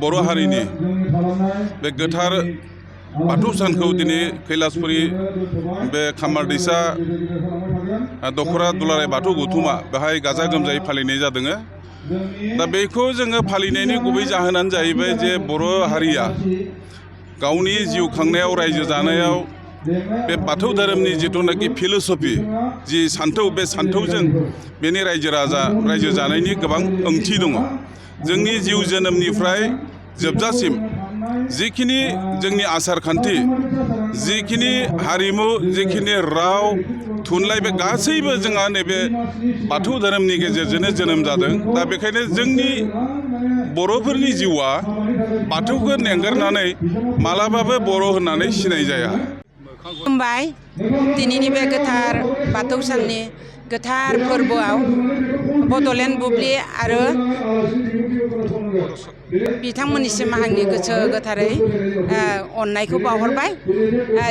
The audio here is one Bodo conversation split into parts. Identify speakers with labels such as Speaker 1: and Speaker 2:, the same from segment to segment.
Speaker 1: बर' हारिनि बे गोथार बाथौ सानखौ दिनै कैलासपुरी बे खामारदैसा दख'रा दुलाराय बाथौ गौथुमा बेहाय गाजा गोमजायै फालिनाय जादों। दा बेखौ जोङो फालिनायनि गुबै जाहोनानो जाहैबाय जे बर' हारिया गावनि जिउ खांनायाव रायजो जानायाव बे बाथौ धोरोमनि जिथुनाखि फिल'सफि जि सान्थौ बे सान्थौजों बेनि रायजो जानायनि गोबां ओंथि दङ। जोंनि जिउ जोनोमनिफ्राय जोबजासिम जिखिनि जोंनि आसार खान्थि, जिखिनि हारिमु, जिखिनि राव थुनलाइ बे गासैबो जोंहा नैबे बाथौ धोरोमनि गेजेरजोंनो जोनोम जादों। दा बेखायनो जोंनि बर'फोरनि जिउआ बाथौखौ नेंगारनानै मालाबाबो बर' होननानै सिनाय जाया।
Speaker 2: खुलुमबाय। दिनैनि बे गोथार बाथौ साननि गोथार फोरबोआव बड'लेण्ड बुब्लि आरो बिथांमोननिसिम आंनि गोसो गोथारै अननायखौ बावहरबाय।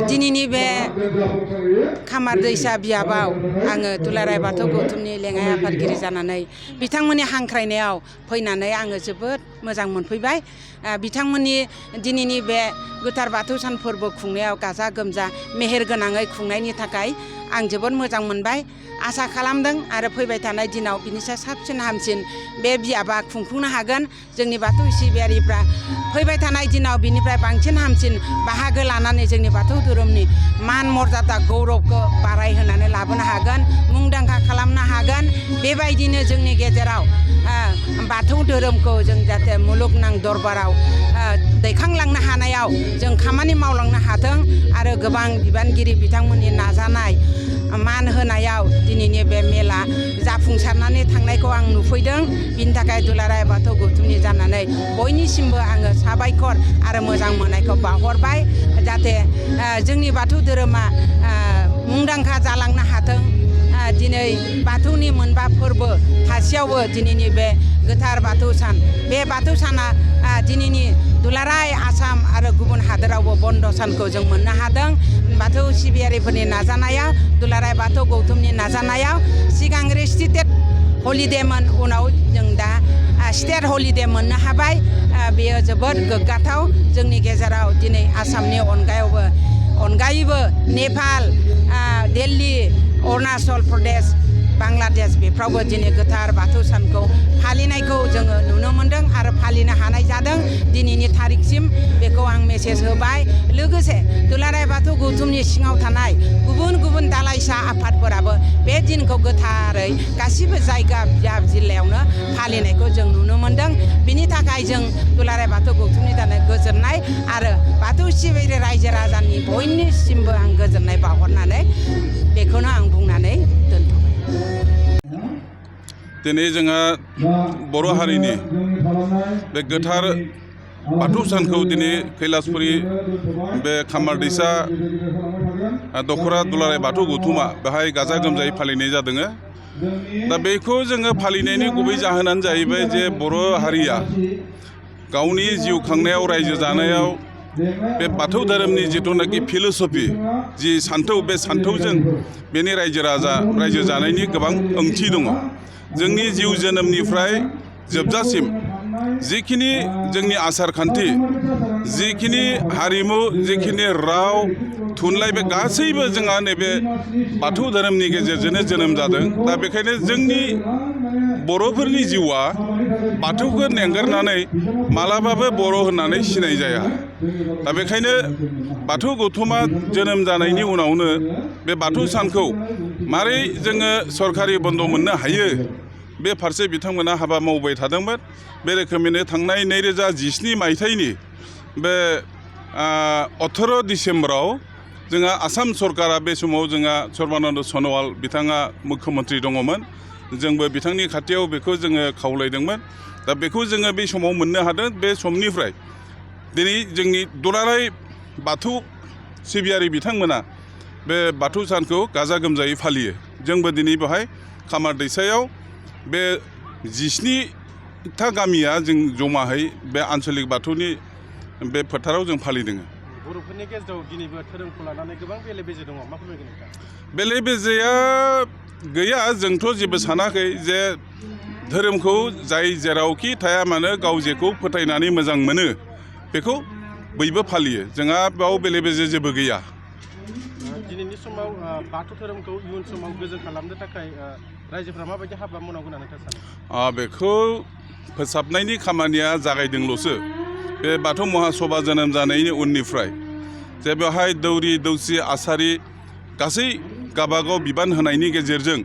Speaker 2: दिनैनि बे खामारदैसा बियाबाव आङो दुलाराय बाथौ गौथुमनि लेङाइ आफादगिरि जानानै बिथांमोननि हांख्रायनायाव फैनानै आङो जोबोद मोजां मोनफैबाय। बिथांमोननि दिनैनि बे गोथार बाथौ सान फोरबो खुंनायाव गाजा गोमजा मेहेर गोनाङै खुंनायनि थाखाय आं जोबोद मोजां मोनबाय। आसा खालामदों आरो फैबाय थानाय दिनाव बिनिसाय साबसिन हामसिन बे बियाबा खुंफुंनो हागोन। जोंनि बाथौ सिबियारिफ्रा फैबाय थानाय दिनाव बिनिफ्राय बांसिन हामसिन बाहागो लानानै जोंनि बाथौ धोरोमनि मान मर्यादा गौरबखौ बारायहोनानै लाबोनो हागोन, मुंदांखा खालामनो हागोन। बेबायदिनो जोंनि गेजेराव बाथौ धोरोमखौ जों जाहाथे मुलुगनां दरबाराव दैखांलांनो हानायाव जों खामानि मावलांनो हाथों आरो गोबां बिबानगिरि बिथांमोननि नाजानाय मान होनायाव दिनैनि बे मेला जाफुंसारनानै थांनायखौ आं नुफैदों। बिनि थाखाय दुलाराय बाथौ गौथुमनि जानानै बयनिसिमबो आङो साबायखर आरो मोजां मोननायखौ बावहरबाय। जाहाथे जोंनि बाथौ धोरोमा मुंदांखा जालांनो हाथों। दिनै बाथौनि मोनबा फोरबो थासेयावबो दिनैनि बे गोथार बाथौ सान, बे बाथौ साना दिनैनि दुलाराय आसाम आरो गुबुन हादोरावबो बन्द' सानखौ जों मोननो हादों। बाथौ सिबियारिफोरनि नाजानायाव, दुलाराय बाथौ गौथुमनि नाजानायाव सिगां रेस्ट्रिक्टेड हलिडेमोन, उनाव जों दा स्टेट हलिडे मोननो हाबाय। बेयो जोबोद गोग्गाथाव। जोंनि गेजेराव दिनै आसामनि अनगायैबो नेपाल, दिल्ली, अरुणाचल प्रदेश, बांलादेश बेफ्रावबो दिनै गोथार बाथौ सानखौ फालिनायखौ जोङो नुनो मोन्दों आरो फालिनो हानाय जादों। दिनैनि थारिखसिम बेखौ आं मेसेज होबाय। लोगोसे दुलाराय बाथौ गौथुमनि सिङाव थानाय गुबुन गुबुन दालाइसा आफादफोराबो बे दिनखौ गोथारै गासिबो जायगा जिल्लायावनो फालिनायखौ जों नुनो मोन्दों। बिनि थाखाय जों दुलाराय बाथौ गौथुमनि थाखाय गोजोननाय आरो बाथौ सिबियारि रायजो राजानि बयनिसिमबो आं गोजोननाय बावहरनानै बेखौनो आं बुंनानै दोनथ'बाय।
Speaker 1: दिनै जोंहा बर' हारिनि बे गोथार बाथौ सानखौ दिनै कैलासपुरी बे खामारदैसा दख'रा दुलाराय बाथौ गौथुमा बेहाय गाजा गोमजायै फालिनाय जादों। दा बेखौ जोङो फालिनायनि गुबै जाहोनानो जाहैबाय जे बर' हारिया गावनि जिउ खांनायाव रायजो जानायाव बे बाथौ धोरोमनि जिथुनाखि फिल'सफि जि सान्थौ बे सान्थौजों बेनि रायजो जानायनि गोबां ओंथि दङ। जोंनि जिउ जोनोमनिफ्राय जोबजासिम जिखिनि जोंनि आसार खान्थि, जिखिनि हारिमु, जिखिनि राव थुनलाइ बे गासैबो जोंहा नैबे बाथौ धोरोमनि गेजेरजोंनो जोनोम जादों। दा बेखायनो जोंनि बर'फोरनि जिउआ बाथौखौ नेंगारनानै मालाबाबो बर' होननानै सिनाय जाया। दा बेखायनो बाथौ गौथुमा जोनोम जानायनि उनावनो बे बाथौ सानखौ मारै जोङो सरकारि बन्द' मोननो हायो बे फारसे बिथांमोना हाबा मावबाय थादोंमोन। बे रोखोमैनो थांनाय 2017 मायथाइनि बे 18 डिसेम्बराव जोंहा आसाम सरकारा बे समाव जोंहा सर्बानन्द सन'वाल बिथाङा मुख्यमन्त्रि दङमोन। जोंबो बिथांनि खाथियाव बेखौ जोङो खावलायदोंमोन। दा बेखौ जोङो बे समाव मोननो हादों। बे समनिफ्राय दिनै जोंनि दुलाराय बाथौ सिबियारि बिथांमोना बे बाथौ सानखौ गाजा गोमजायै फालियो। जोंबो दिनै बेवहाय खामारदैसायाव बे 17था गामिया जों जमाहै बे आन्सलिक बाथौनि बे फोथाराव जों फालिदों।
Speaker 3: बर'फोरनि गेजेराव दिनैबो धोरोमखौ लानानै गोबां बेले बेजे दङ, मा फोरमायगोन नोंथां?
Speaker 1: बेले बेजेया गैया, जोंथ' जेबो सानाखै जे धोरोमखौ जाय जेरावखि थाया मानो गाव जेखौ फोथायनानै मोजां मोनो बेखौ बयबो फालियो। जोंहा बेयाव बेले बेजे जेबो गैया।
Speaker 3: दिनैनि समाव बाथौ धोरोमखौ इयुन समाव गोजोन खालामनो थाखाय रायजोफ्रा माबायदि हाबा मावनांगौ होननानै नोंथाङा सानो?
Speaker 1: बेखौ फोसाबनायनि खामानिया जागायदोंल'सो। बे बाथौ महासभा जोनोम जानायनि उननिफ्राय जे बेवहाय दौरि दौसि आसारि गासै गावबागाव बिबान होनायनि गेजेरजों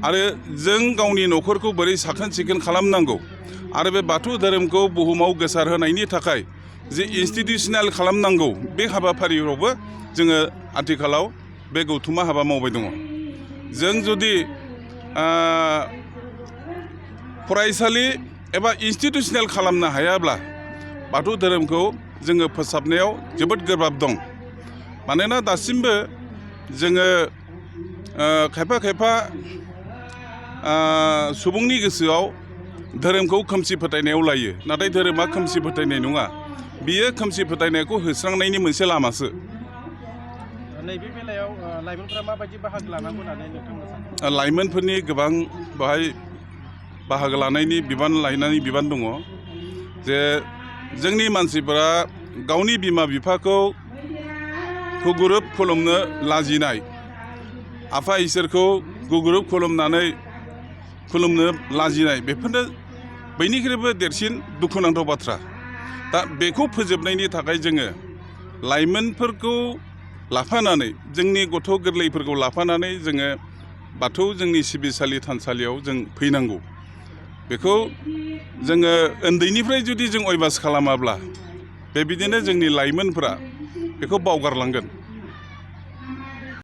Speaker 1: आरो जों गावनि न'खरखौ बोरै साखोन सिखोन खालामनांगौ आरो बे बाथौ धोरोमखौ बुहुमाव गोसारहोनायनि थाखाय जे इन्स्टिटिउसनेल खालामनांगौ बे हाबाफारियावबो जोङो आथिखालाव बे गौथुमा हाबा मावबाय दङ। जों जुदि फरायसालि एबा इन्स्टिटिउसनेल खालामनो हायाब्ला बाथौ धोरोमखौ जोङो फोसाबनायाव जोबोद गोब्राब दं। मानोना दासिमबो जोङो खायफा खायफा सुबुंनि गोसोआव धोरोमखौ खोमसि फोथायनायाव लायो। नाथाय धोरोमा खोमसि फोथायनाय नङा, बियो खोमसि फोथायनायखौ होस्रांनायनि मोनसे लामासो।
Speaker 3: नैबे बेलायाव लाइमोनफोरा माबायदि बाहागो लानांगौ होननानै नोंथांमोना सानो?
Speaker 1: लाइमोनफोरनि गोबां बाहाय बाहागो लानायनि बिबान दङ। जे जोंनि मानसिफोरा गावनि बिमा बिफाखौ गुगुरुब खुलुमनो लाजिनाय, आफा इसोरखौ गुगुरुब खुलुमनो लाजिनाय, बेफोरनो बयनिख्रुइबो देरसिन दुखुनांथाव बाथ्रा। दा बेखौ फोजोबनायनि थाखाय जोङो लाइमोनफोरखौ लाफानानै, जोंनि गथ' गोरलैफोरखौ लाफानानै जोङो बाथौ जोंनि सिबिसालि थानसालियाव जों फैनांगौ। बेखौ जोङो उन्दैनिफ्राय जुदि जों अयभास खालामाब्ला बेबायदिनो जोंनि लाइमोनफोरा बेखौ बावगारलांगोन।